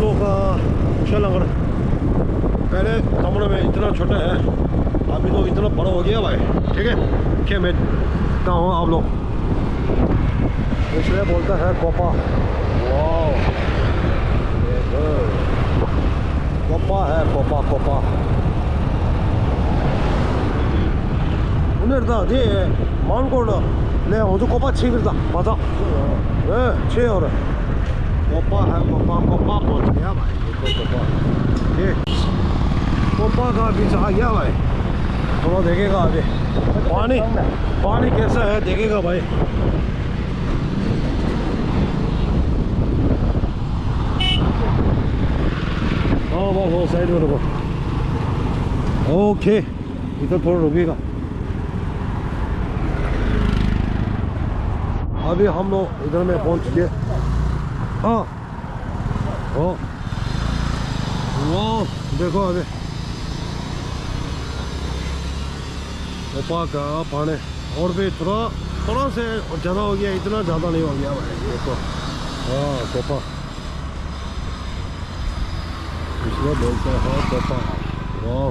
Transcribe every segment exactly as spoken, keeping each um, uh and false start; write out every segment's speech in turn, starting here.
लोग का कुशल लंगर। पहले कमरे में इतना छोटा है, अभी तो इतना बड़ा हो गया भाई। ठीक है, क्या मैं बताऊँ आप लोग। इसलिए बोलता है कोपा। वाओ। कोपा है, कोपा, कोपा। उनीहरू त त्यही माउन्ट कोर्ट ले हुन्छ, कोपा छिर्दा भन्छ। ए, छे हो र। कोपा है, कोपा, कोपा पहुंच गया भाई। Copa, Copa. ये कोपा का बीच आ गया भाई। थोड़ा देखेगा अभी। पानी, पानी कैसा है देखेगा भाई। हाँ, बस वो साइड में रुको। ओके, इधर थोड़ा रुकेगा। अभी हम लोग इधर में पहुंच गए। हाँ, ओ, वाह, देखो अभी। कोपा का पानी और भी थोड़ा, थोड़ा से ज़्यादा हो गया, इतना ज़्यादा नहीं हो गया भाई। देखो, हाँ, कोपा। इसको बोलते हैं कोपा। वाह।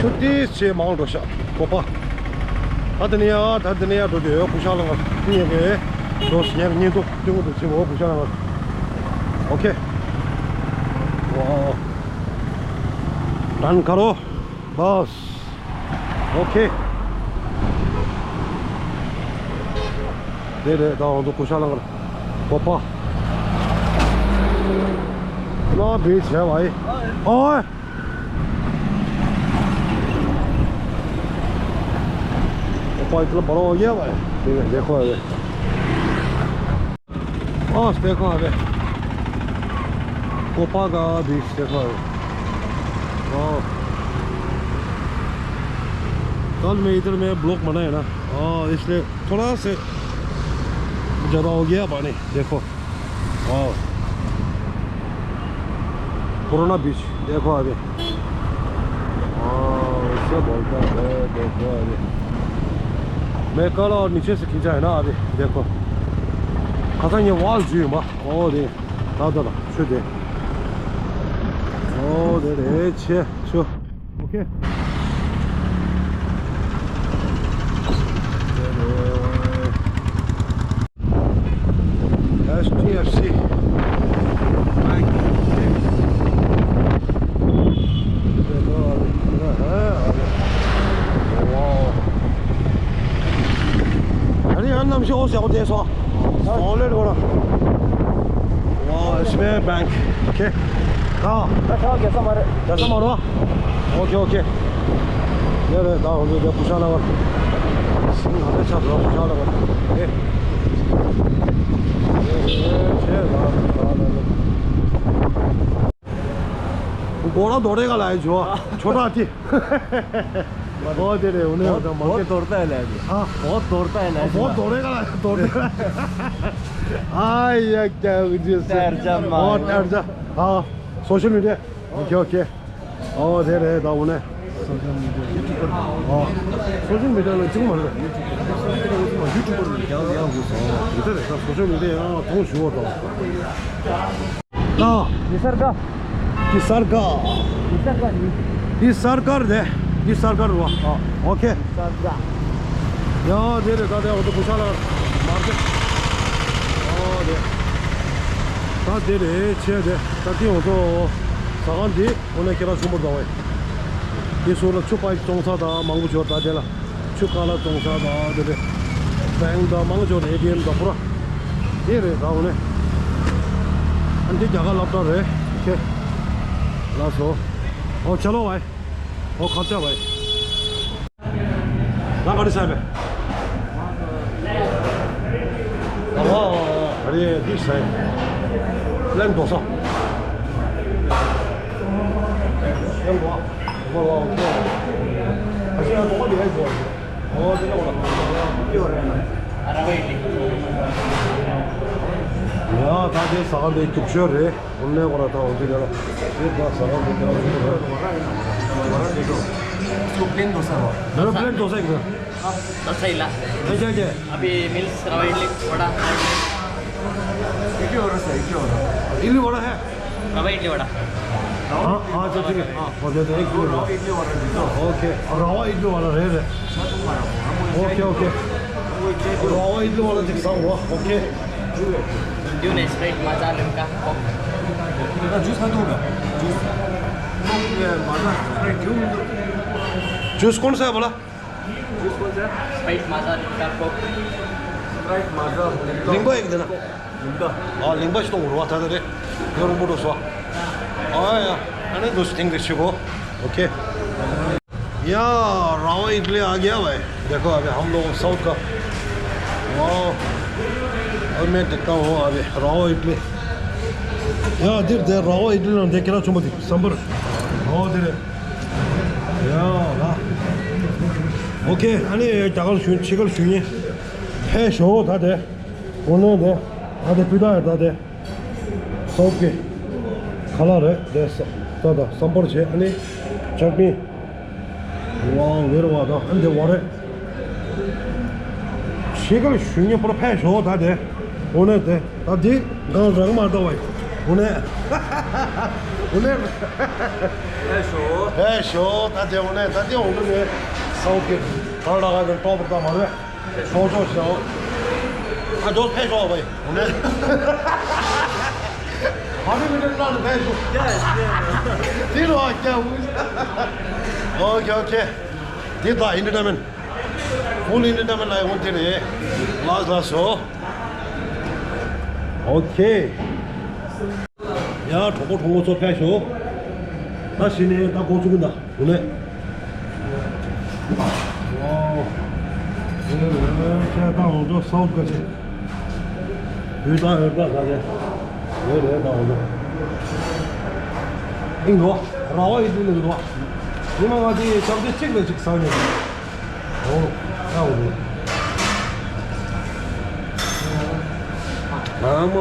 ཆུ་ཏིས་ཆེ་མང་འགྲོ་ཤག་གོ་པ། ད་དེ་ནས་ཡ་ད་དེ་ནས་ཡ་འགྲོ་རྒྱུ་ཡོད། ཀུ་ཤ་ལ་ང་ཏི་ཡ་གེ་འགྲོ་སི་ཉེར་གཉིས་འདུག་ཏི་ངུ་འདུག་ཆེ་བོ་ཀུ་ཤ་ལ་ང་། ཨོ་ཁེ། ཝའོ། ཌན་ཁ་རོ། བཱས། ཨོ་ཁེ། དེ་རེད། ད་ང་ཚོ་ཀུ་ཤ་ལ་ང་གོ་པ། ལ་བེ་ཆེ་བ་ཨི། ཨོ། ऊपर इतना बड़ा हो गया भाई। ठीक है, देखो अभी। ओ, देखो अभी। कोपा का बीच देखो अभी। वाह। कल मैं इधर में ब्लॉग बनाया ना, और इसलिए थोड़ा से ज़्यादा हो गया पानी। देखो। वाह। कोरोना बीच, देखो अभी। हाँ, इससे बोलता है, देखो अभी। मैं कल और नीचे से खींचा है ना अभी, देखो। खतरनाक ये वॉल जी मा। ओ दे, दा, दा, दा, छो दे। ओ दे, दे, छे, छो। OK। HDFC Bank। Wow. अरे यार, नाम से हो सकते हैं सो। सॉलिड बड़ा। Wow, S B I Bank. OK। हाँ। अच्छा, कैसा मारे? कैसा मारो? OK, OK। ये रे, दा, हम लोग पूछा ना। सिंह हमें छाप रहा, पूछा ना। OK। ये, ये, ये, दा, दा, दा, दा। गोड़ा दौड़ेगा लाए जो, छोटा हाथी। बहुत दे रहे उन्हें, बहुत, बहुत दौड़ता है लाए। हाँ। बहुत दौड़ता है लाए। बहुत दौड़ेगा लाए, दौड़ेगा। हाँ, ये क्या मुझे से-, तर्जमा। बहुत तर्जमा। हाँ, सोशल मीडिया। OK, OK। ཨོ་དེ་རེད་ད་འོ་ནས། སོ་ཤལ་མི་ཌི་ཡ། ཨོ། སོ་ཤལ་མི་ཌི་ཡ་ལ་གཅིག་མ་རེད། ཡུ་ཊུབ་པར་རེད། ཡང་ཡང་དགོས་སོང་། དེ་ལྟར་རེད་ད། སོ་ཤལ་མི་ཌི་ཡ་ཡང་མཐོང་ཞུ་བ་དང་། ད། ནི་སར་ག་ནི་སར་ག་ནི་སར་ག་ནི། ནི་སར་ག་རེད། ནི་སར་ག་རེད་བ། ཨོ་ཨོ་ཁེ། ནི་སར་ག་ཡ་དེ་རེད་ད། དེ་འོ་དེ་གུ་ཤ་ལ་མར་དེ། ཨོ་དེ། ད་དེ་རེད་ཆེ་དེ། ད་དེ་འོ་ཚོ་ཟ་ཁང་འདི། འོ་ན་ཁྱེད་རང་ཆུང་མོ་དང་བས། དེ་སོགས་ལ་ཆུ་པའི་བཙོང་ས་དང་མང་པོ་ཡོད་ད། དེ་ལ་ཆུ་ཁ་ལ་བཙོང་ས་དང་དེ་རེད། བེང་དང་མང་པོ་ཡོད། ཨེ་ཊི་ཨེམ་དང་པུ་ར། དེ་རེད་ད་འོ་ནས། ཨ་འདི་རྒྱ་གར་སློབ་གྲྭ་རེད། ཁྱེད། ལགས་སོ། ཨོ་ཆ་ལོ་བས། ཨོ་ཁ་ཆ་བས། ད་ག་རེ་ཟ་བས། ཨ་རེ་འདི་ཟ། པླེན་རྡོ་ས། པླེན་རྡོ་ས། ཨ་ཤི་ཡ་རྡོ་ས་ལས་རྡོ་ས། ཨོ་དེ་ལ་ཡ་ད་དེ་ཟ་ཁང་དེ་རྒྱུག་ཤོས་རེད། ཨོ་ནེ་གོ་ར་ཐང་ཨོ་ཙི་ལ་དེ་ད་ས་ག་དེ་ད་ཨོ་ཙི་ལ་ཨོ་ཙི་ལ། इसको प्लेन डोसा हुआ। मेरा प्लेन डोसा एक। डोसा इला। क्या क्या क्या? अभी मिल्स रवा इडली वड़ा। वाला है, इडली वाला है। रवा इडली वाला। हाँ, हाँ, अच्छा, ठीक है। हाँ, हो जाता है, एक किलो। रवा इडली वाला दे दो। ओके, रवा इडली वाला रहे, रहे। Okay, okay. रवा इडली वाला दिखता हुआ, okay. Jus, Sprite, Maaza, Limca, Coke। ना, जूस ना दूंगा। जूस। कोक, ये, माजा, स्प्राइट क्यों नहीं दो? जूस कौन सा है बोला? जूस कौन सा है? Sprite, Maaza, Limca, Coke। Sprite, Maaza, Limca. Limca एक देना। लिम्का। हाँ, लिम्का तो हुआ था तेरे। ये रूम बोलो सो। हाँ यार, अरे दोस्त थिंग दिस को। ओके। या, रावा इडली आ गया भाई। देखो अभी हम लोग साउथ का। वाह। और मैं देखता हूँ अभी रावा इडली। या, देख दे, रावा इडली ना देख के ना चुम्बक सांबर। हाँ, दे दे। या, वाह। ओके, अने क्या कर सुन, चिकन सुनिए। है शो था दे। ओने दे। आधे पीटा है था दे। སོག་གི་ཁ་ལག་རེད་དེ། ས་ད་ད་སམ་པར་བྱས། ཨ་ནི་ཅར་པི། ཝའོ། ཝེར་བ་དང་ཨ་འདི་བ་རེད། ཤི་ཀར་ཞུ་ཉེ་པོར་ཕེ་ཞོ་ད་དེ། འོ་ནས་དེ་ད་འདི་གང་རང་མ་ད་བ་ཡི། འོ་ནས། འོ་ནས། ཕེ་ཞོ། ཕེ་ཞོ་ད་དེ། འོ་ནས་ད་དེ་འོ་ནས་སོག་གི་གང་ལ་ག་དེ་ཏོབ་ད་མ་རེད། ཞོག་ཞོག་ཞོག་ཨ་ཇོ་ཕེ་ཞོག་བའི་ཧུ་ནེ། ཧ་ནི་མི་ནི་ལ་ཕེ་ཞོག་དེ་རུ་ཨ་ཀྱ་ཧུ། ཨོ་ཁེ་ཨོ་ཁེ། འདི་ད་ཨིན་ཊར་ཊེན་མེན་ཊི། ཕུལ་ཨིན་ཊར་ཊེན་མེན་ཊི་ལ་ཡོང་དེ་རེད། ལགས་ལགས་སོ། ཨོ་ཁེ། ཡ། གྲོགས་པོ་གྲོགས་མོ་ཚོ་ཕེབས་ཤོག་ད་གཞི་ནས་ད་འགོ་ཚུགས་ཀྱི་འདུག་འོ་ལེ། ཝའོ། ཁྱེད་ད་འོང་ཚོ་སའུ་ཐི་ག་ཆེ། བུ་ད་འོད་པ་ག་ལེ། འོད་རེད་ད་འོང་ཚོ། ཨིན་འགྲོ། ར་བ་ཡི་དུས་ལས་འགྲོ། ཉི་མ་ང་ཚོའི་ཞག་དུས་གཅིག་ལས་གཅིག་ཚང་ནས། འོ། ད་འོང་ཚོ། ཨ་མ།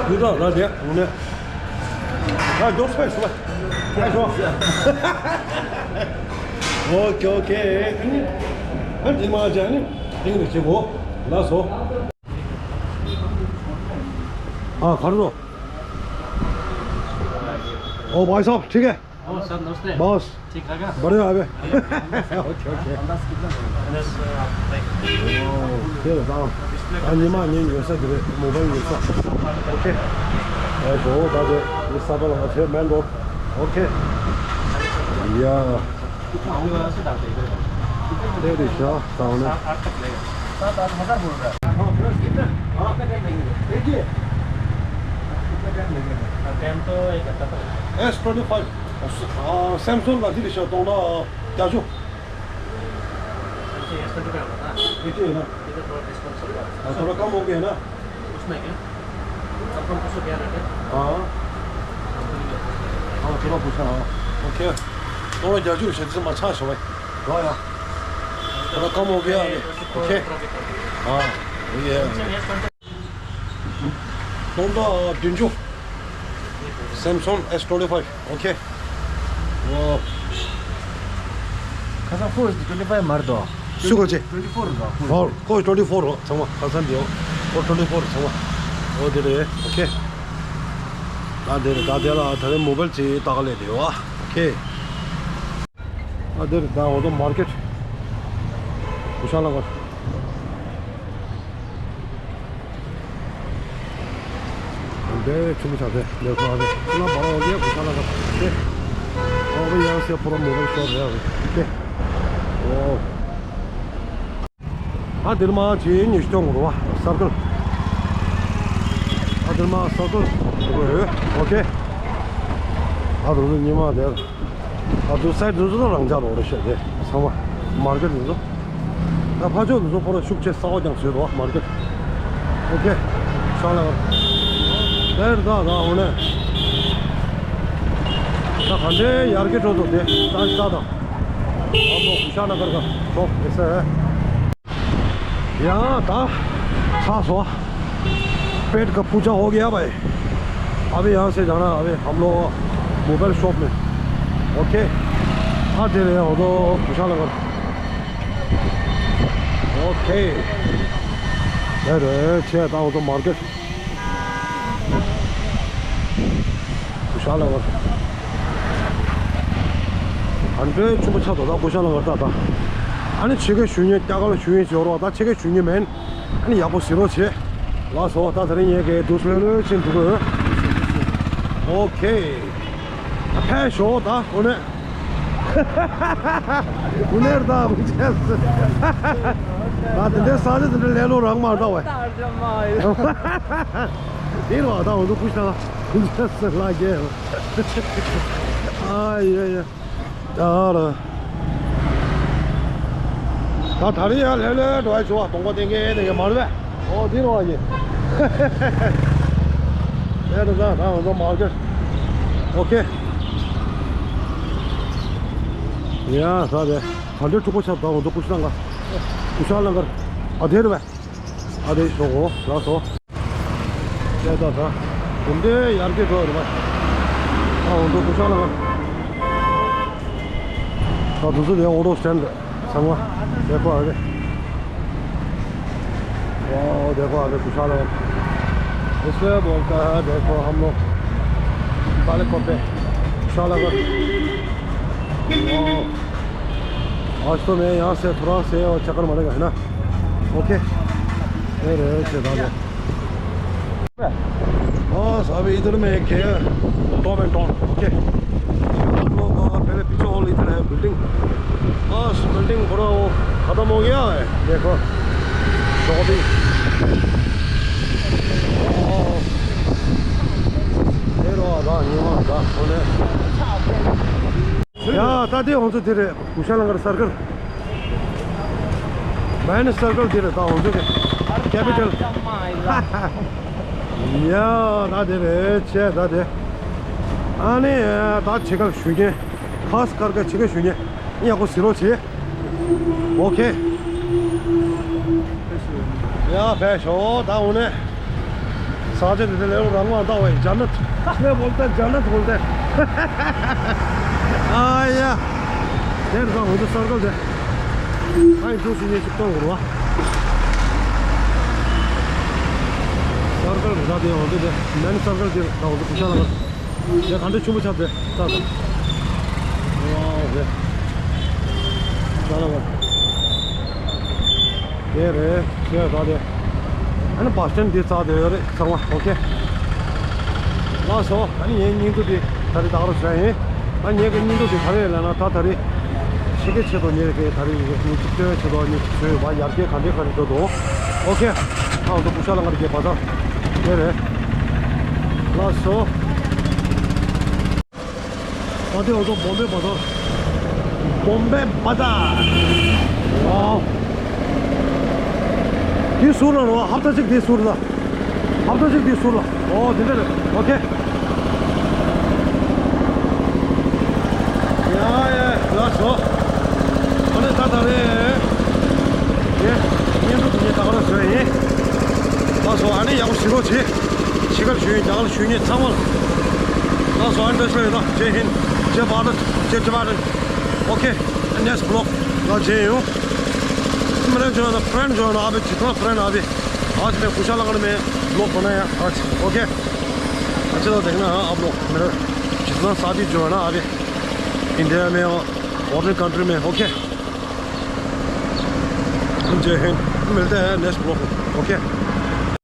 ཡུ་ཏྲ་ར་དེ་ངུ་ནས། ད་མགྱོགས་སུ་ཕེབས་སོང་། ཕེབས་ཤོག་ཨོ་ཁེ་ཨོ་ཁེ། ཨ་ནི་མ་ཅན་ནི་ཨིང་ལིཤ་བྱེད་དགོས། ལགས་སོ། हाँ, खरीदो। ओ भाई साहब, ठीक है। ओ सर, नमस्ते। बस। ठीक है क्या? बढ़िया है बे। Okay, okay. अंदाज कितना है? अंदाज, अ, आप बताइए। ओ, के बताओ। डिस्प्ले आ, निमा, नि, यो सा, दिवे, मोबाइल यो सा। ओके। ए, जो, दा, दे, ये सा, तो लगा, छे, मेन रोड। ओके। या। कितना होने वाला से डालते हैं इधर? दे, दे, सा, सा, होने। सात, आठ तक लेगा। सात आठ हज़ार बोल रहा है। हाँ, प्लस कितना? हाँ, कितना टाइम लगेगा? देखिए। कितना टाइम लगेगा? टाइम तो एक घंटा तक। S twenty five। ཨ། སེམ་སུང་ལ་འདི་རེད་ཤག་གཏོང་ན་བརྒྱད་ཅུ། अच्छा, S twenty five होता है। ये तो है ना। इधर थोड़ा डिस्काउंट चल रहा है। हाँ, थोड़ा कम हो गया ना। उसमें क्या? सबका कुछ क्या रेट है? हाँ। हाँ, थोड़ा पूछा, हाँ। ओके। थोड़ा བརྒྱད་ཅུ་ཞིག་ཙམ་མ་ཆག་ཤོག་བས། ཡོ་ཡོ། थोड़ा कम हो गया अभी। ओके। हाँ। ये है। སྟོང་ཕྲག་བདུན་ཅུ། Samsung S twenty five. Okay. ཨོ། ཁ་སང་ཕོ་ཡི་twenty five མ་རེད་དོ། སུ་གོ་ཆེ། twenty four རེད་དོ། ཨོ། ཁོ་twenty four རེད། ཚང་མ་ཁ་སང་འདི་ཨོ། ཁོ་twenty four ཚང་མ། ཨོ་དེ་རེད། Okay. ད་དེ་རེད། ད་དེ་ལ་ད་རེས་མོ་བེལ་ཅིག་ལྟ་ག་སླེབས་བསྡད་ཡོད་ཨ། Okay. ཨ་དེ་རེད། ད་འོ་དོ་མར་ཀེཊ། གུ་ཤ་ལ་གོ། འདི་ཆུ་མི་ཆ་ཚེ་ལས་ཁོ་ཨ་རེ་ཁོ་ལ་བར་འོ་གེ་གུ་ཤ་ལ་གོ། དེ་འོ་གེ་ཡང་སེ་པོ་རོ་མོ་བེལ་ཤོབ་རེད་ཨ་རེ། དེ་ཨོ། ཨ་དེར་མ་ཇི་ཉི་ཤུ་སྟོང་རོ་བ་སར་ཀལ། ཨ་དེར་མ་སར་ཀལ་རོ་ཡོད། Okay. ཨ་དེ་རུ་ཉི་མ་དེར། ཨ་ཚོ་སའི་ཌི་འདི་ཚོ་རང་འཇགས་རོགས་རེད་ཤག་དེ་ཚང་མ་མར་ཀེཊ་འདི་ཚོ། ད་ཕ་ཕྱོགས་འདི་ཚོ་ཕོ་ར་ཤུགས་ཆེ་ས་འོག་ཀྱང་བཟོས་འདུག་མར་ཀེཊ། Okay. ཤ་ལ་དེར་ད་ད་འོ་ནས། ད་ག་འདྲའི་ཡར་གྱི་འགྲོ་འདུག་དེ་ད་ཤ་དང་། ཨ་མོ་ཤ་ན་ཀར་ག་འགྲོ་དེ་སེ། यहाँ था, था सो। पेट का पूजा हो गया भाई। अभी यहाँ से जाना, अभी हम लोग मोबाइल शॉप में। Okay. हाँ, दे रहे हो तो पूछा लगा। Okay. ཨེ་རེད་ཆེ་ད་འོ་ཚོ་མར་ཀེཊ། ཀུ་ཤ་ལ་བར། ཨ་ནི་དཔེ་ཆུ་མོ་ཆགས་འདུག་ད་ཀུ་ཤ་ལ་བར་ད་ད། ཨ་ནི་ཕྱི་རྒྱལ་ཞུ་མཁན་རྒྱ་གར་ལ་ཞུ་མཁན་ཞིག་ཡོད་རེད་བ། ད་ཕྱི་རྒྱལ་ཞུ་མཁན་མིན། ཨ་ནི་ཡག་པོ་ཟེར་རོགས་བྱེད། ལགས་སོ། ད་དེ་རིང་ངས་ཀྱི་དུས་ཚོད་ལོས་ཕྱིན་འགྲོ་གི་ཡོད། ཨོ་ཁེ། ཕེབས་ཤོག་ད་དངོས་གནས། དངོས་གནས་ད་མི་བྱས་སི། ད་དེ་འདྲའི་ས་ཆ་དེ་འདྲ་ལས་ལོ་རང་མ་འདྲ་བས། དེ་རུ་ད་འོ་འདུག་ཀུ་ཤ་ལ་མི་བྱས་སི་ལ་རྒྱལ། ཨ་ཡ་ཡ། ད་ར། ད་ད་རེས་ཡང་ལྷོད་ལྷོད་འགྲོ་བ་བྱུང་བ། གདོང་པ་བསྟན་གེ་བསྟན་གེ་མ་རེད་པས། ཨོ་འདི་རུ་བ་ཡིན། ཨེ་རེད་ད་ད་འོ་ཚོ་མར་ཀེཊ། ཨོ་ཁེ། ཡ་ས་དེ་ག་འདྲའི་འཁྲུག་པོ་ཆགས། ད་འོ་ཚོ་ཀུ་ཤ་ལ་མཁར། ཀུ་ཤ་ལ་མཁར། ཨ་དེ་རེད་པས། ཨ་དེ་ཤོག་གོ། ལགས་སོ། ལས་ད་ད། དེ་འདྲའི་ཡར་རྒྱས་འགྲོ་རེད་པ། ཨ་འོ་འདུག་ཀུ་ཤ་ལ་མཁར། ད་དུ་ཚོ་དེ་ཨོ་ཊོ་སི་ཊེན་ཌི་ཚང་མ། देखो आगे। वाह देखो आगे ཀུ་ཤ་ལ་མཁར། इससे बोलता है देखो हम लोग बालाकोट पे। ཀུ་ཤ་ལ་མཁར། वाह। आज तो मैं यहाँ से थोड़ा से और चक्कर मारेगा, है ना? ओके। ये रहे, ये दादा। बस अभी इधर में एक है, टॉप एंड टाउन। ओके। आप लोग, अ, पहले पीछे हॉल इधर है, बिल्डिंग। बस बिल्डिंग पूरा वो खत्म हो गया है। देखो, शॉपिंग। ओ, ये रहा, ये रहा, ये रहा। ཡ་ད་དེ་ང་ཚོ་དེ་རེད། ཀུ་ཤ་ལ་མཁར་སར་ཀལ། མེན་སར་ཀལ་དེ་རེད། ད་ང་ཚོ་དེ་ཀེ་པི་ཊལ། ཡ་ད་དེ་རེད་ཆེ་ད་དེ། ཨ་ནི་ད་ཕྱི་རྒྱལ་ཞུ་མཁན། ཁ་སི་ཁར་ཀ་ཕྱི་རྒྱལ་ཞུ་མཁན་ཡག་པོ་ཟེར་རོགས་བྱེད། ཨོ་ཁེ། ཡ་ཕེབས་ཤོག་ད་འོ་ནས། ས་ཆ་དེ་དེ་ལས་རང་དབང་ལྟ་བའི་ཇ་ནད། ངས་བོལ་ཏེ་ཇ་ནད་བོལ་ཏེ། ཨ་ཡ། དེར་ད་འོ་དེ་སར་ཀལ་དེ། ཨ་ཡི་འདུག་སེ་ཉེ་ཞིག་གཏོང་དགོས་རེད་བ། སར་ཀལ་རེད་ད་དེ། འོ་དེ་དེ་མེན་སར་ཀལ་དེ་རེད་ད། འོ་དེ་ཀུ་ཤ་ལ་མཁར། དེ་ག་འདྲ་ཆུང་པོ་ཆགས་དེ་ལྟ་དང་། ཝའོ་དེ། ཀུ་ཤ་ལ་མཁར། དེ་རེད། ཤེས་ད་དེ། ཨ་ནི་བ་སི་ཊེན་འདི་རྩ་དེ་ཡོད་རེད་ཚང་མ། ཨོ་ཁེ། ལགས་སོ། ཨ་ནི་ངའི་སྙིང་སྡུག་དེ་ད་རེས་ད་ག་རང་བྱས་ཡིན། ཨ་ངའི་གི་སྙིང་སྡུག་དེ་ག་རེ་ལབ་ན། ད་ད་རེས་ཕྱི་རྒྱལ་ཆེད་དུ་ངས་གི་ད་རེས་ངས་ཉིན་གཅིག་སྟོན་ཆེད་དུ་ངས་བཟོས་ཡོད་པ། ཡར་རྒྱས་ག་འདྲས་ག་རེ་འགྲོ་འདུག་ཨོ་ཁེ། ཨ་འོ་ཚོ་ཀུ་ཤ་ལ་མཁར་གྱི་བ་ཛར་དེ་རེད། ལགས་སོ། ཨ་དེ་འོ་ཚོ་བོམ་བེ་བ་ཛར། བོམ་བེ་བ་ཛར། ཝའོ། དེ་ཟུར་ལ་རོ། ཧབ་ཏ་གཅིག་དེ་ཟུར་ལ། ཧབ་ཏ་གཅིག་དེ་ཟུར་ལ། ཨོ་དེ་འདྲ་རེད། ཨོ་ཁེ། ཡ་ཡ་ལགས་སོ། ཨ་ནི་ད་ད་རེད། དེ་བརྙན་ཐུང་དེ་ངས་ད་ག་རང་བཟོས་ཡིན། ལགས་སོ། ཨ་ནི་ཡག་པོ་གཟིགས་རོགས་བྱེད། ཕྱི་རྒྱལ་ཞུ་མཁན་རྒྱ་གར་ཞུ་མཁན་ཚང་མ་ལ། ལགས་སོ། ཨ་འདྲ་ཞུ་ཡིན་ད། ཇེ་ཧིན། ཇེ་བྷ་རད། ཇེ་ཇེ་བྷ་རད། ཨོ་ཁེ། नेक्स्ट ब्लॉग ལ་མཇལ་ཡོང་། मेरे जो है ना फ्रेंड जो है ना अभी जितना फ्रेंड अभी आज मैं कुशाला नगर में ब्लॉग बनाया आज। ओके। अच्छे तो देखना है आप लोग मेरे जितना साथी जो है ना अभी इंडिया में और फॉरेन कंट्री में। ओके। जय हिंद। मिलते हैं नेक्स्ट ब्लॉग में। ओके।